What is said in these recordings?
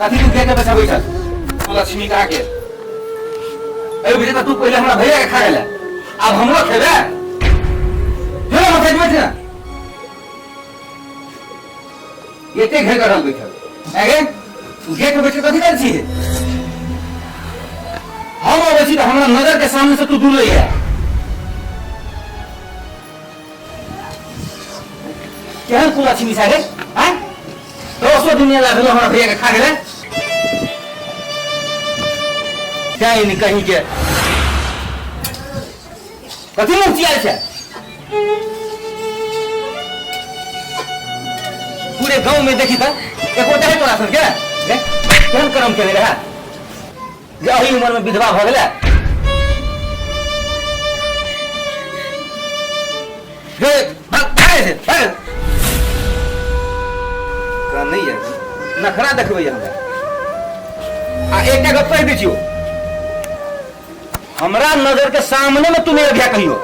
कथी तू गेट पे बैठल तू लक्ष्मी कहा के ए बुझे तू पहले हमरा भैया के खा गेला अब हमरो खेबे जो ना मत बैठ ना एते घेर कर बैठल अगे तू गेट पे बैठल कथी कर छी हम अबै छी तऽ हमरा नजर के सामने से तू दूर रहिए केहन कुला छी मिसा रे आय दसो दुनिया ला भेलो हमरा भैया के खा गेलै जाई नहीं कहीं के कथी मुँह चियाल छै पूरे गांव में देखी तऽ एकोटा है तोरा सन के रे केहन करम केने रहे जे एही उम्र में विधवा भऽ गेलै रे भाग भाग से भाग का नहीं है नखरा देखबै हमरा आ एकटा गप कहि दै छियौ हमरा नजर के सामने में तू नहीं अभिया कहियो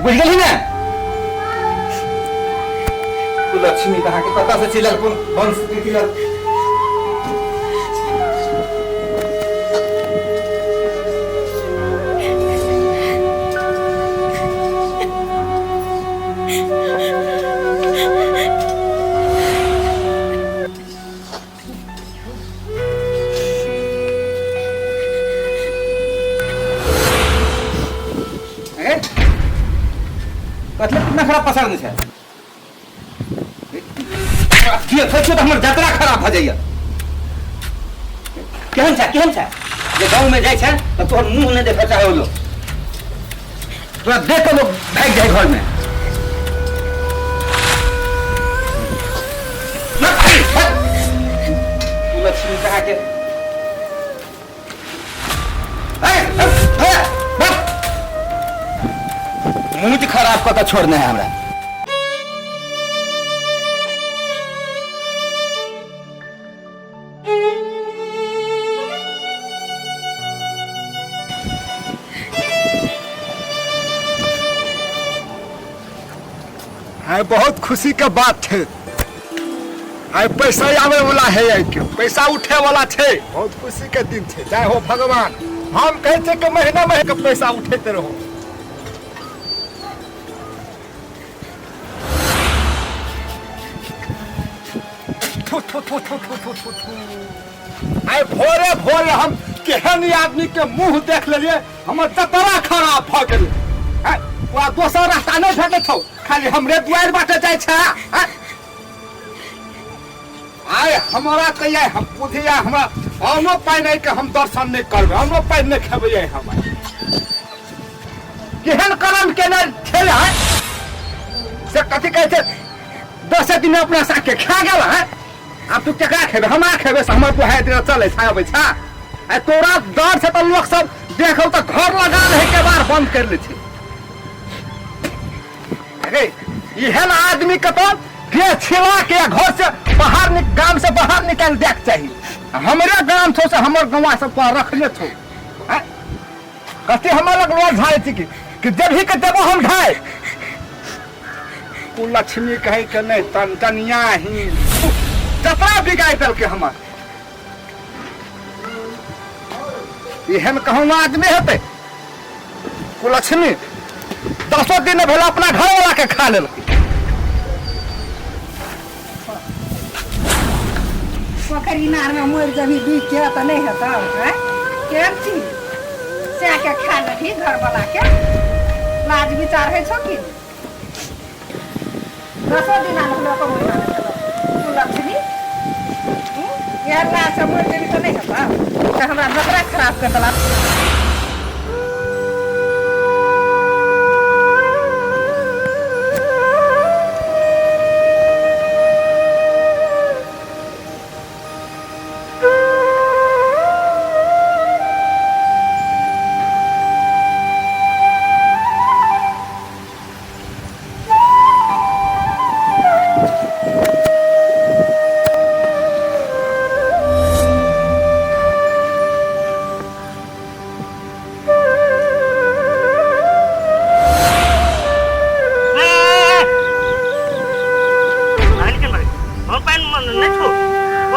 बुझ गेलही ने तू लक्ष्मी कहाँ के पता से चिलल कोन वंश के चिलल कथी कितना खराब पसारने छै देखै छियौ तऽ हमर जतरा खराब भऽ जाइए केहन छै केहन छै जे गाँवमे जाइ छै तऽ तोहर मुँह नहि देखऽ चाहे लोग तोरा देख कऽ लोग भागि जाइ घरमे तू लक्ष्मी कहाँ के मुँह खराब कऽ के छोड़ने है हमरा आइ बहुत खुशी के बात छै आइ पैसा आवे वाला है आइ के पैसा उठे वाला छै बहुत खुशी के दिन छै जय हो भगवान हम कहै छै कि महीना महीना के पैसा उठेते रहो थू थू थू थू थू थू थू थू आइ भोरे भोरे हम केहन आदमी के मुंह देख लेलिए हमर जतरा खराब भऽ गेल आइ, ओकरा दोसर रास्ता नहि भेटै छौ खाली हमरे दुआरि बाटे जाइ छै आइ। आइ हमरा कहिया हम बुझिया हमरा हमरो पाइ नहि के हम दर्शन नहि करबै हमरो पाइ नहि खेबै आइ हम केहन करम केने छै आइ से कथी कहै छै दसे दिन अपना साग के खा गेल है आब तू केकरा खेबे हमरा खेबे से हमर दुहाई दिन चलै छै अबै छै आ तोरा डर से तऽ लोक सब देखौ तऽ घर लगा रहे के बार बंद कर ले छै अरे एहन आदमी के तो देह छिला के घर से बाहर नि, गाम से बाहर निकाल देख चाही हमरे गाम छौ से हमर गवा सब तोरा रखले छौ आँय? कथी हमर लग लोग झाड़े छी कि देबही के देबो हम ढाई ओ लक्ष्मी कहे के नहीं तन तनिया ही जतरा बिगाड़ देलकै हमर एहन कहूँ आदमी हेतै कुलक्ष्मी दसो दिन भेल अपना घर वाला के खा लेलकै पोखरि इनारमे मरि जबही बीक के तऽ नहि हेतौ आँय केहन छी सएह के खा लेबही घरवला के लाज विचार होइ छौ कि दसो दिना लोक महीना नहि खेलक तू लक्ष्मी एहन लाज से मरि जेबही तऽ नहि हेतौ तऽ हमरा जतरा खराब कर देलक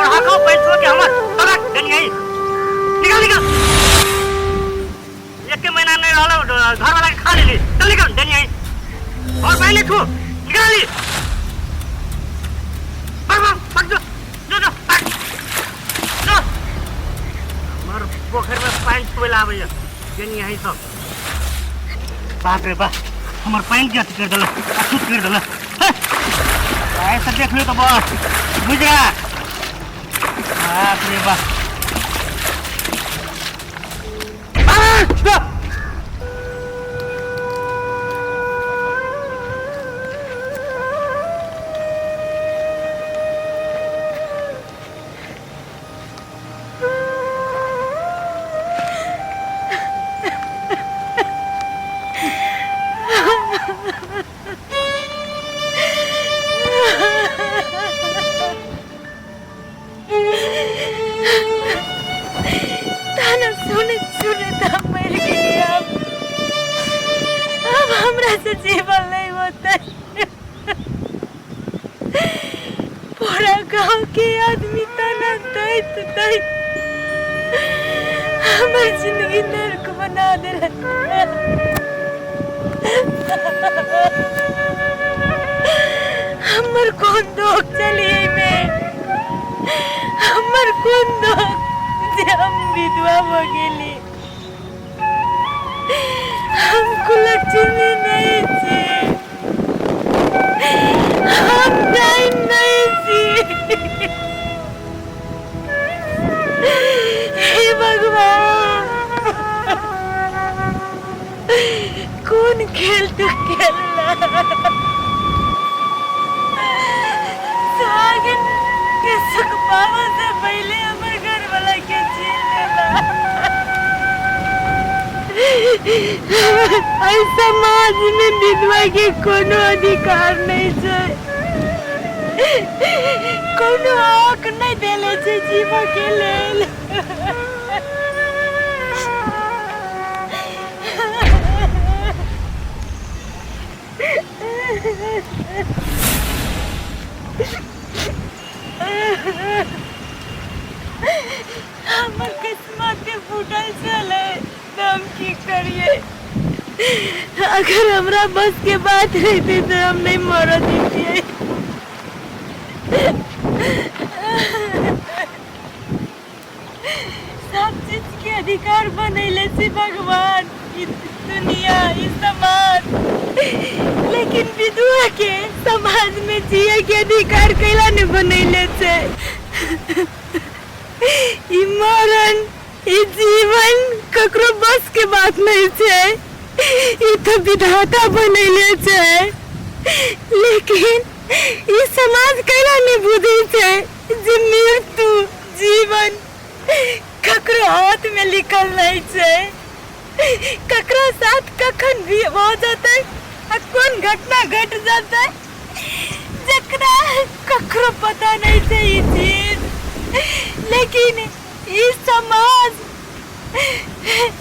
तोर हक हो पैन छुए के हमर तोरा देनी है निकल निकल एक महीना नहीं रहल घर वाला के खा लेली चल निकल देनी है और पहले छू निकल ली भाग भाग भाग जो जो जो भाग जो हमर पोखर में पानि छुए ला आबैया देनी है सब बाप रे बाप हमर पानि के अथी कर देलक अछूत कर देलक ऐसा देख लियो तो बस बुझा बाप रे बाप। ताना सुनैत सुनैत हम मरि गेलियै। आब आब हमरा से जीवन नहीं होतै। पूरा गांव के आदमी ताना दैत दैत हमर जिंदगी नर्क बना देलक। हमर कोन दोख चलिए में, हमर कोन दोख जे हम विधवा भ गेली। हम कुलक्षणी नहीं छी, हम डाइन नहीं छी। हे भगवान, कोन खेल तू खेलला? सुहागिन के सुख पावे से पहले हमर घर वाला के छीन लेला। एहि समाज में विधवा के कोनो अधिकार नहीं छै, कोनो हक नहीं देले छै जीवऽ के लेल। हमर किस्मत फूटल छलै तऽ हम की करियै? अगर हमरा बस के बात रहितै तऽ हम नहि मरऽ दितियै। सब चीज के अधिकार बनैले छै भगवान, ई दुनिया, ई समाज, लेकिन विधवा के समाज में जिए के अधिकार कैला नहीं बनैले छै? ई मरण, ई जीवन ककरो बस के बात नहीं छै, ई तो विधाता बनैले छै। लेकिन ई समाज कैला नहीं बुझै छै जे मृत्यु जीवन ककरो हाथ में लिखल नहीं छै? ककरो साथ कखन भी भऽ जेतै आ कोन घटना घट जेतै, जकरा ककरो पता नहीं छै ई चीज। लेकिन ई समाज,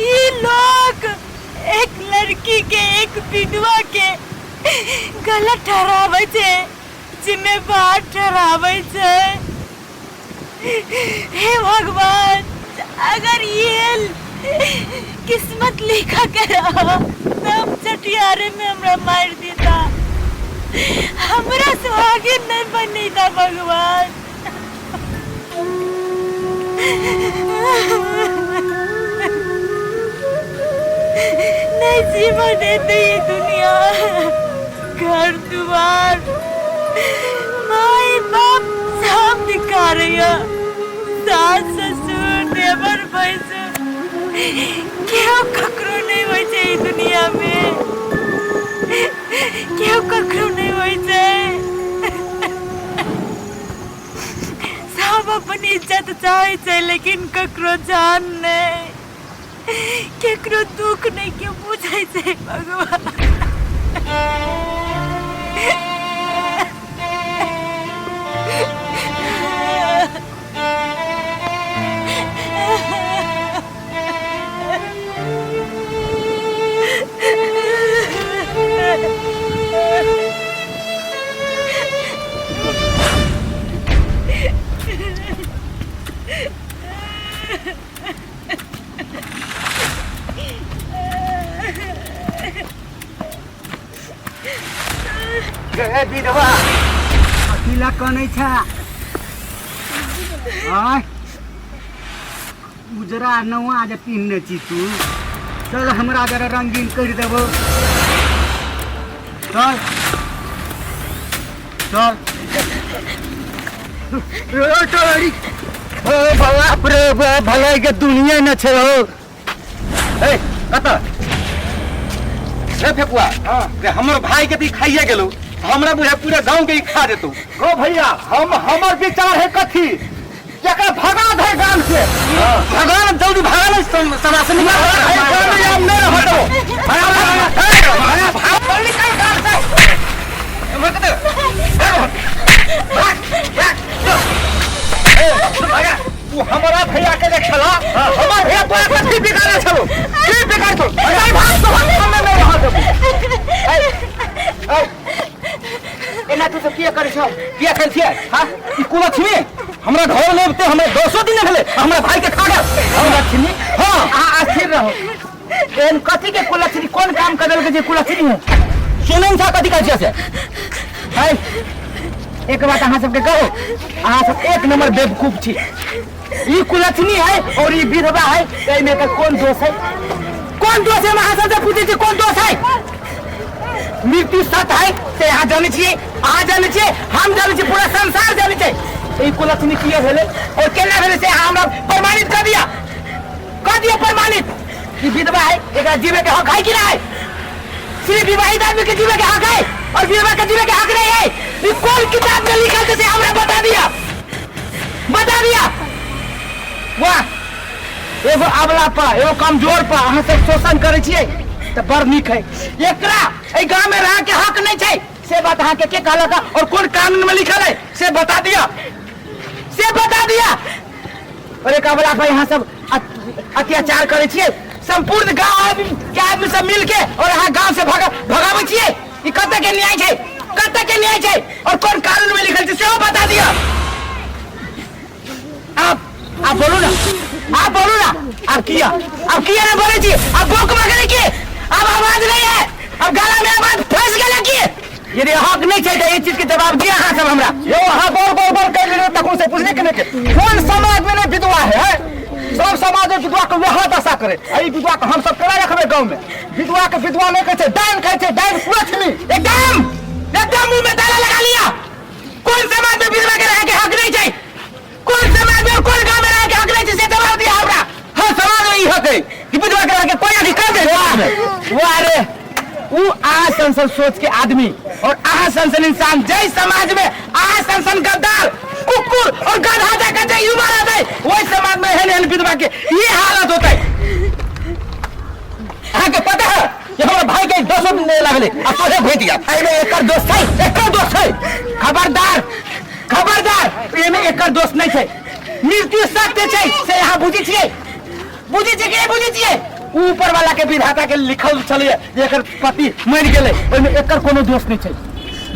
ई लोग एक लड़की के, एक विधवा के गलत ठहराबै छै, जिम्मेवार ठहराबै छै। हे भगवान, अगर ये किस्मत लिखा के रहा तब छठियारे में हमरा मार देता, हमरा सुहागिन नहीं बनेता भगवान। नहीं जीवन देते ये दुनिया। घर द्वार, माई बाप सब दिखा रही है, सास ससुर, देवर भैंसुर, केओ ककरो नहीं होइ छै ई दुनिया में, केओ ककरो नहीं होइ छै। सब अपन इज्जत चाहै छै, लेकिन ककरो जान नहीं, केकरो दुख नहीं केओ बुझै छै। भगवान, ला कनै छ आय उजरा नौआ जे पिन्हने छी तू चल हमरा जरा रंगीन करि देबो चल चल तोरी ओ बाप रे बाप भलाई के दुनिया न छै हो ए कतऽ रे फेकुआ रे हमर भाई के तऽ ई खाइए गेलौ हमरा बुझा पूरा गांव के ई खा देतौ गो भैया हम हमर विचार है कथी जकरा भगा दे गाम से भगवान जल्दी भगा ले समा से निकाल गाम में हम नहीं रहत हो भगा भगा भगा भगा निकाल गाम से मत दे भाग भाग ए भगा तू हमारा भैया के जे छला हमर भैया तोरा कथी बिगाड़े छलो की बिगाड़ छलो अरे भाग तो हम हमें नहीं रह देबो एना तू सब किया करै छौ किया करै छियै हां ई कोन लक्ष्मी हमरा घर में ते हमरा दसो दिन भेलै हमरा भाई के खा गेल हम लक्ष्मी हां अहाँ अस्थिर रहो एहन कथी के कुलक्षणी कोन काम कर देलकै जे कुलक्षणी है सुनन छा कथी कहै छियै से है एक बात अहाँ सबके कहू अहाँ सब एक नंबर बेवकूफ छी ई कुलक्षणी है और ई विधवा है एहिमे एकर कोन दोष है कोन दोष है हम अहाँ सबसे पूछै छी कोन दोष है मृत्यु सत्य है से अहाँ जानै छियै अहाँ जानै छियै हम जानै छियै पूरा संसार जानै छै ई कुलक्षणी किए भेलै और केना भेलै से अहाँ हमरा प्रमाणित कऽ दिअ कऽ दिअ प्रमाणित ई विधवा है एकरा जीवे के हक है कि नहीं सिर्फ विवाहित आदमी के जीवे के हक है और विधवा के जीवे के हक नहीं है ये कौन किताब में लिखल छै से हमरा बता दिया बता दिया वाह एगो अबला पर एगो कमजोर पर अहाँ सब शोषण करै छियै तऽ बड़ नीक है एकरा एहि गाँव में रह के हक नहीं छै से बात अहाँ के के कहलक और कोन कानून में लिखल है से बता दिया से बता दिया और एक अबला पर यहाँ सब अत्याचार करै छियै संपूर्ण गांव आदमी के आदमी सब मिल के और अहाँ गांव से भगा भगाबै छियै ई कतऽ के न्याय छै कतऽ के न्याय छै और कोन कानून में लिखल छै सेहो बता दिअ आप आप बोलू ना आप बोलू ना आप किया आप किया ना बोले छी आप बोक मांगे की अब आवाज नहीं है अब गला में आवाज फंस गेल की यदि हक नहीं छै तऽ एहि चीज के जवाब दिअ अहाँ सब हमरा यो अहाँ बड़ बड़ बड़ कर लेने तखन से पूछने के नहीं के कोन समाज में नहीं विधवा है, है? सब समाज में विधवा के वह दशा करे आ ई विधवा के हम सब केना रखबे गांव में विधवा के विधवा नहीं कहै छै डाइन कहै छै डाइन कुलक्ष्मी एकदम एकदम मुंह में ताला लगा लिया कौन समाज में विधवा के रहे के हक नहीं छै कौन समाज में और कौन गांव में रहे के हक नहीं छै से जवाब दिया हमरा हर समाज में ई हक है कि विधवा के रह के कोई अधिकार नहीं समाज में वाह रे ऊ अहाँ सन सन सोच के आदमी और अहाँ सन सन इंसान जय समाज में अहाँ सन सन गद्दार कुकुर और गधा जाकर जे युवा रहते वही समाज में एहन एहन विधवा के ये हालत होता है अहाँ के पता है कि हमरा भाई के दसो दिन नहीं लागले आ तोहे भेट गया एहिमे एकर दोष छै एकर दोष छै खबरदार खबरदार एहिमे एकर दोष नहि छै मृत्यु सत्य छै से अहाँ बुझै छियै बुझै छियै कि नहि बुझै छियै ऊपर वाला के विधाता के लिखल छलैए जे एकर पति मरि गेलै ओहिमे एकर कोनो दोष नहि छै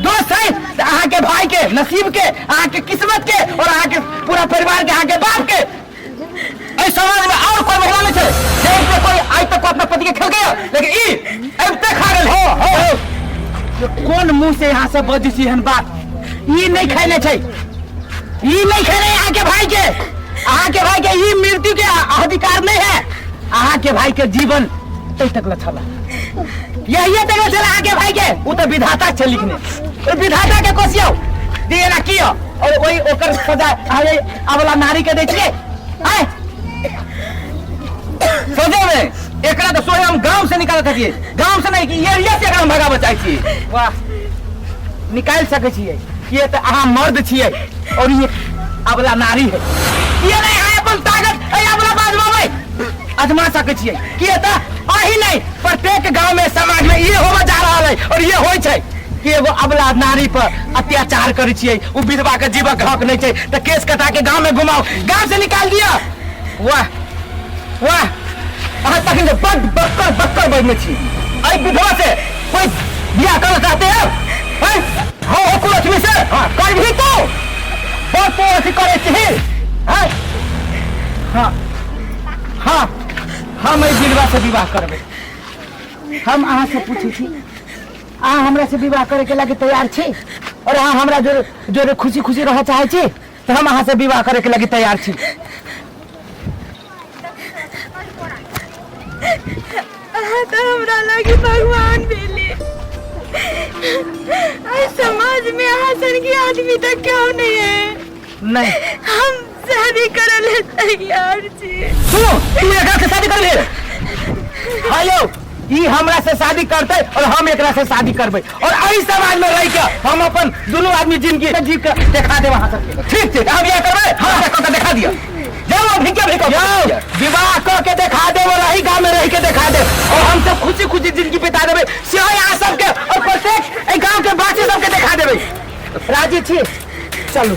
दोष छै तऽ अहाँके भाई के नसीब के अहाँके किस्मत के और अहाँके पूरा परिवार के अहाँके बाप के एहि समाज में और कोई महिला नहीं छै जे पे कोई आइ तक अपना पति के खेल गया लेकिन ई अबिते खा गेल हो हो जे कोन मुंह से यहाँ से बजै छी एहन बात ई नहि खैले छै ई नहि खैले अहाँके भाई के अहाँके भाई के ई मृत्यु के अधिकार नहीं है अहाँके भाई के जीवन तै तक ल छला यही तक छला अहाँके भाई के ओ तऽ विधाता छै लिखने ओहि विधाता के कोसियौ जे एना किया और ओहि ओकर सजा अहाँ अबला नारी के दै छियै आँय सोझे में एकरा तऽ सोझे हम गांव से निकालत छियै गांव से नहीं कि एरिया से एकरा हम भगाबऽ चाहै छियै वाह निकालि सकै छियै किए तऽ अहाँ मर्द छियै और ई अबला नारी है किए नहि अहाँ अपन ताकत एहि अबला पर आजमाबै आजमा सकै छियै किए तऽ अही नहि प्रत्येक गांव में समाज में ये होबऽ जा रहल है और ये होइ छै कि एगो अबला नारी पर अत्याचार करै छियै ओ विधवा के जीवक हक नहि छै तऽ केस कटा के गांव में घुमाउ गांव से निकाल दिअ वाह वाह अहाँ तखन से बड बक्कर बक्कर बजने छी एहि विधवा से कोई बियाह करना चाहते हो हैं? हाँ हो कुलक्ष्मी से हाँ कर भी तो बड़ तो अथी करे छी हैं? हाँ हाँ हम एहि विधवा से विवाह करबै हम अहाँ से पूछै छी अहाँ हमरा से विवाह करे के लागी तैयार छी और अहाँ हमरा जोरे जोरे खुशी खुशी रहऽ चाहै छी तऽ हम अहाँ से विवाह करे के लगी तैयार छी। अहाँ तऽ हमरा लागी भगवान भेली। आज समाज में अहाँ सन के आदमी तऽ क्यों नहीं है। नहीं, हम शादी करे ले तैयार छी। सुनो, तू एकरा से शादी कर ले। हाँ यौ, ई हमरा से शादी करते और हम एकरा से शादी करबै और एहि समाज में रह के हम अपन दुनू आदमी जिंदगी जी के देखा देब अहाँ सबके। ठीक छै, अहाँ बियाह करबै? हाँ, कऽ के देखा दिअ। जाओ भिके भिको यौ, विवाह कऽ के देखा देब और एहि गाँव में रह के देखा देब और हम सब खुशी खुशी जिंदगी बिता देबै से अहाँ सबके और प्रत्येक एहि गाँव के वासी सबके देखा देबै। राजी छी? चलू।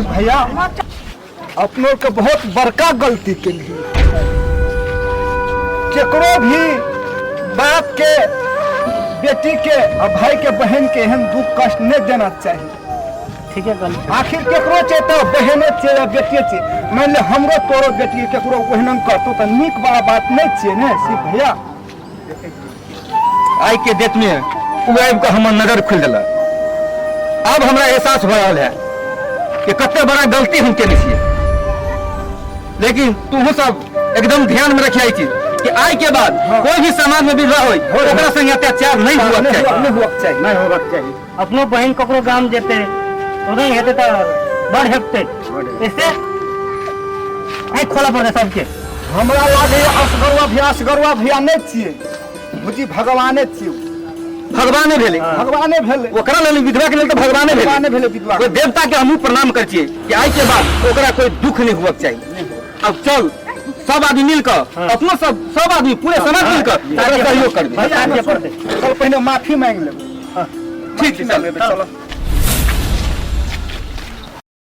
भैया, अपनों के बहुत बड़का गलती के लिए केकरो भी बाप के बेटी के और भाई के बहन के एहन दुख कष्ट नहीं देना चाहिए। ठीक है गलती। आखिर केकरो छै तो बहने छै या बेटिए छै, मान ले हमरो तोरो बेटी केकरो ओहन करतो तो नीक बड़ा बात नहीं छियै ने शिव भैया। आइ के डेट में उ आबि कऽ हमर नजर खोलि देलक। आब हमरा एहसास भऽ रहल है कि कते बड़ा गलती हम केने छियै। लेकिन तूहू सब एकदम ध्यान में रखिए चीज कि आइ के बाद कोई भी समाज में विवाह होय ओकरा संगे अत्याचार नहीं हुआ नहीं चाहिए। नहीं हुआ चाहिए। नहीं होबाक चाही। अपनो बहिन ककरो गाम जेतै ओना हेतै तऽ बड़ हेतै, ऐसे आँखि खोलऽ पड़तै सबके। हमरा लागैए असगरुआ भैया, असगरुआ भैया नहीं छियै बुझी, भगवाने छियै। भगवाने भेलै। भगवाने भेलै। ओकरा लेल, विधवा के लेल तऽ भगवाने भेलै। भगवाने भेलै विधवा। कोई देवता के हमहूँ प्रणाम करै छियै कि आइ के बाद ओकरा कोई दुख नहीं हुआ चाहिए। अब चल सब आदमी मिल कऽ, अपनो सब सब आदमी पूरे समाज मिल कऽ ओकरा सहयोग करबै। भैया, साथ पड़तै। चल पहिने माफी मांगि लेबै। ठीक छै, चल। चल।